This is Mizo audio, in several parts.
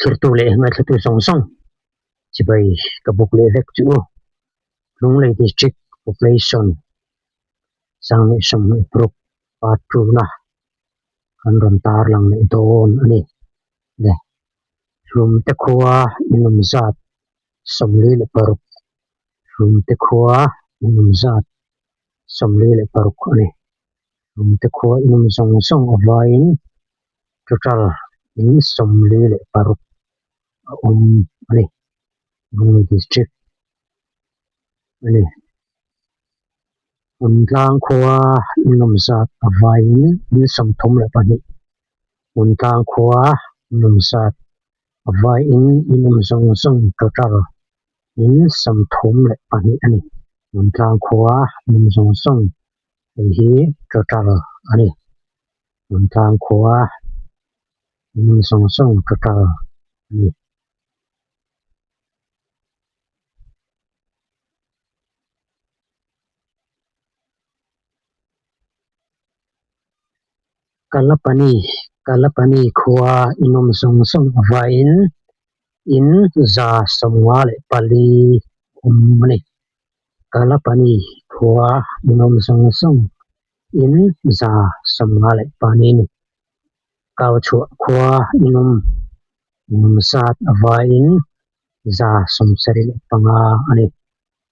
Thlirtu leh ngaithlatu zawng zawng chibai ka buk leh vek chu u. Lunglei District Population Sanghnih 26 Part 2 na kan rawn tarlang leh dawn a ni. Le Hlumte khua inawm zat 46 Hlumte khua inawm zat 46 a ni. Hlumte khua inawm zawng zawng avaiin total in 46 a awm a ni. Lunglei District a ni. Hmuntlang khua inawm zat avaiin in 32 Hmuntlang khua inawm zat avaiin inawm zawng zawng total in 32 a ni. Hmuntlang khua inawm zawng zawng hei hi total a ni. Hmuntlang khua inawm zawng zawng total a ni. Kalapani Kalapani khua inawm zawng zawng avaiin in 54 awm a ni. Kalapani khua inawm zawng zawng in 54 a ni. Kauchhuah khua inawm inawm zat avaiin 75 a ni.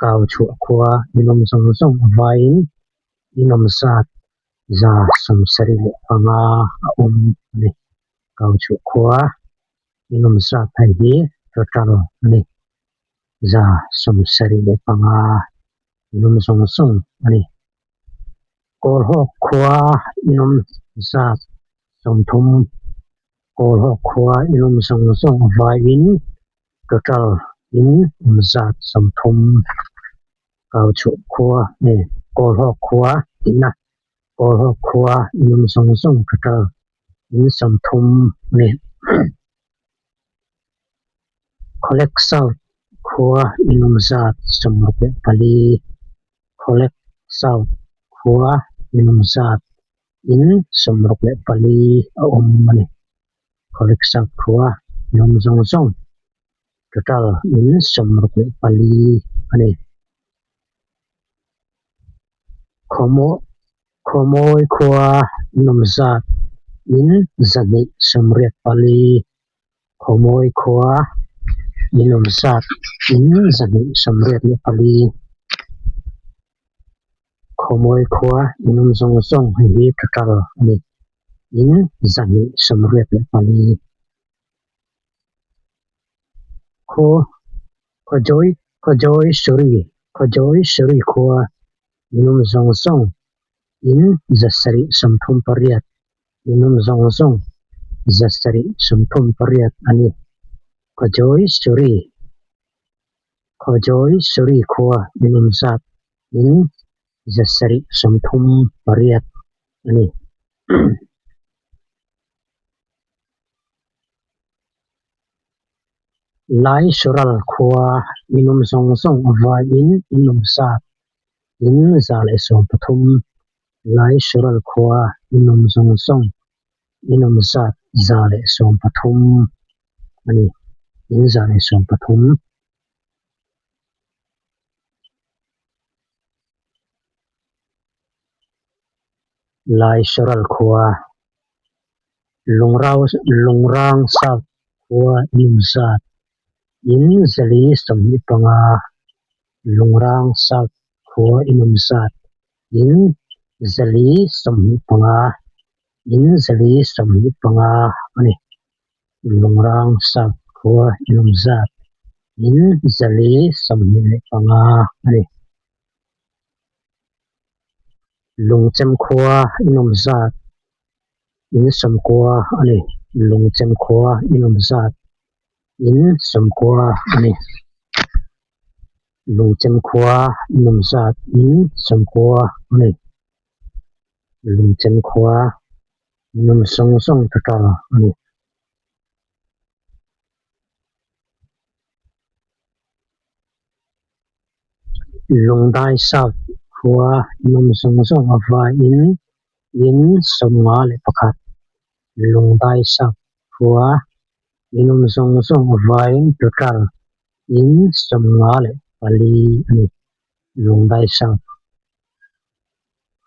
Kauchhuah khua inawm zawng zawng avaiin inawm zat 75 a awm a ni. Kauchhuah khua inawm zat hei hi total a ni. 75 inawm zawng zawng a ni. Kawlhawk khua inawm zat 30 Kawlhawk khua inawm zawng zawng avaiin total in awm zat 30 Kauchhuah khua nge Kawlhawk khua tihna Kawlhawk khua inawm zawng zawng total in 30 a ni. Khawlek South khua inawm zat 64 Khawlek South khua inawm zat in 64 a awm a ni. Khawlek South khua inawm zawng zawng total in 64 a ni. Khawmawi khua inawm zat in 284 Khawmawi khua inawm zat in 284 Khawmawi khua inawm zawng zawng hei hi total a ni. In 284 Khaw Khawjawi Khawjawi Suri Khawjawi Suri khua inawm zawng zawng in 738 inawm zawng zawng 738 a ni. Khawjawi Suri Khawjawi Suri khua inawm zat in 738 a ni. Lai Sural khua inawm zawng zawng avaiin inawm zat in 113 Lai Sural khua inawm zawng zawng inawm zat 113 a ni. In 113. Lai Sural khua Lungrau Lungrang South khua inawm zat in 425 Lungrang South khua inawm zat in 425 in 425 a ni. Lungrang South khua inawm zat in 425 a ni. Lungchem khua inawm zat in 90 a ni. Lungchem khua inawm zat in 90 a ni. Lungchem khua inawm zat in 90 a ni. Lungchem khua inawm zawng zawng total a ni. Lungdai South khua inawm zawng zawng avaiin in 51 Lungdai South khua. Inawm zawng zawng vaiin total in 54 a ni. Lungdai South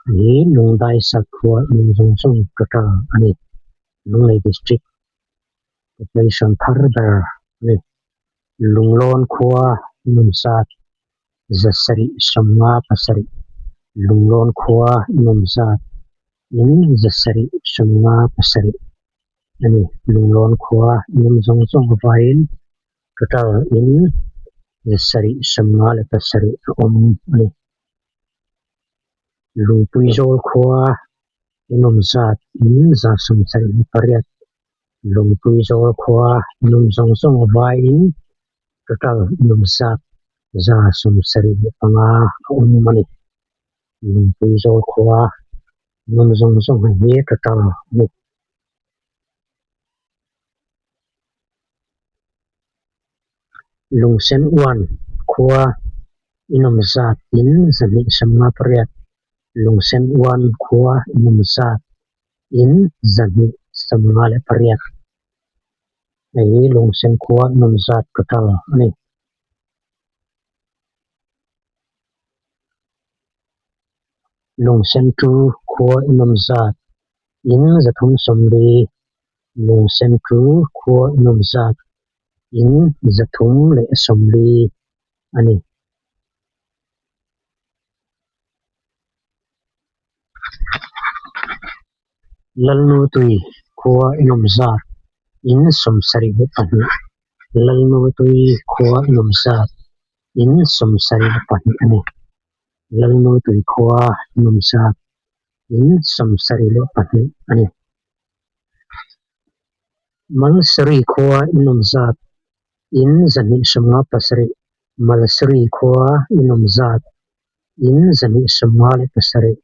hi Lungdai South khua inawm zawng zawng total a ni. Lunglei District population thar ber a ni. Lunglawn khua inawm zat 757. Lunglawn khua inawm zat in 757 a ni. Lunglawn khua inawm zawng zawng vaiin total in 757 a awm a ni. Lungpui zawl khua inawm zat in 78. Lungpui zawl khua inawm zawng zawng vaiin total inawm zat 75 a awm a ni. Lungpui zawl khua inawm zawng zawng hi total a ni. Lungsen uan khua inawm zat in 258. Lungsen uan khua inawm zat in 258. Hei hi Lungsen khua inawm zat total a ni. Lungsen tu khua inawm zat in 340. Lungsen chu khua inawm zat in 340 a ni. Lalnutui khua inawm zat in 72. Lalnutui khua inawm zat in 72 a ni. Lalnutui khua inawm zat in 72 a ni. Malsari khua inawm zat in 257. Malsari khua inawm zat in 257.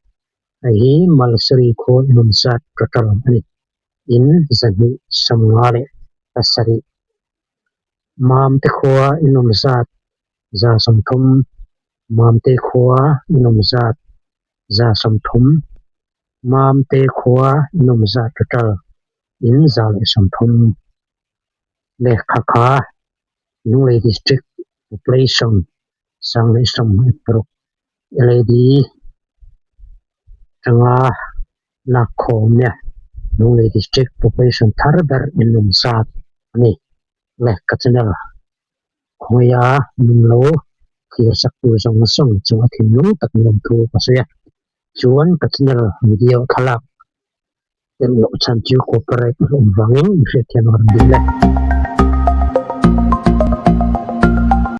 Hei hi Malsari khua inawm zat total a ni. In 257. Mamte khua inawm zat 130. Mamte khua inawm zat 130. Mamte khua inawm zat total in 130. Lehkha kha Lunglei District Population 1016 LAD tanga lakkhawm nia Lunglei District Population thar ber inawm zat a ni. Lehkha channel khawngaia nunglo thlir sak tur zawng zawng chu a thinlung tak nuam thu ka sawi a. Chuan ka channel video thlalak telh loh chhan chu copyright a awm vangin i hriatthiam a rawn dil e.